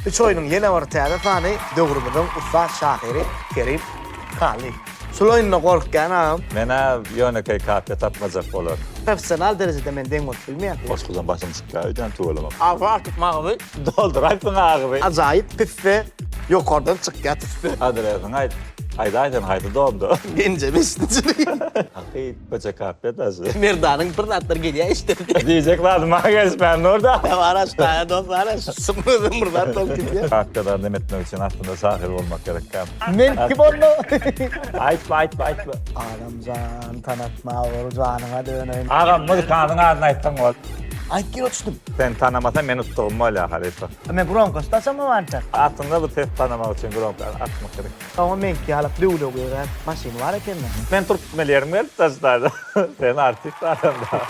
Üç oýnuň ýene bir täze sany döwrümiziň ussat şahyry Kerim Hally. Şul oýunda gorkýan agam. Men-ä ýönekeý kafe tapmajak bolar. Professional derejede men deň bolup bilmeýän. Goşgudan başym çykýar öýdýän tüweleme. Agzy artyk magzy. Dolduraýsyň agzy. Ajaýyp pisse ýokardan çykýar tüsse. Adresiňi aýt. Aýdaý sen haýsy domda. Genje mesnijini. Hakyt köçe kafe daşy. Merdanyň bir zatlar gelýär işden. Diýjek zadym maňa gelişmän dur-da. Bar şu taýa dost bar şu özüm bir zat bolup gidýär. Kafkadan dem etmek üçin aslynda şahyr bolmak gerekkä. Men kim onda? Aýtma aýtma aýtma. Adamjan tanatma bor janyňa döneýin. Agam muzykanyň adyny aýtsaň bol. Aýt gir uçdum. Sen tanamasaň men utdugym bolýar halypa. Men gromkost açamok ança. Aslynda bu ses tanamak üçin gromka açmak gerek. Soňa meňki ýalak döwleg ýören maşyny bar ekende. Men turup gitmeli ýerim gelip daşlarda. Sen artist adamda.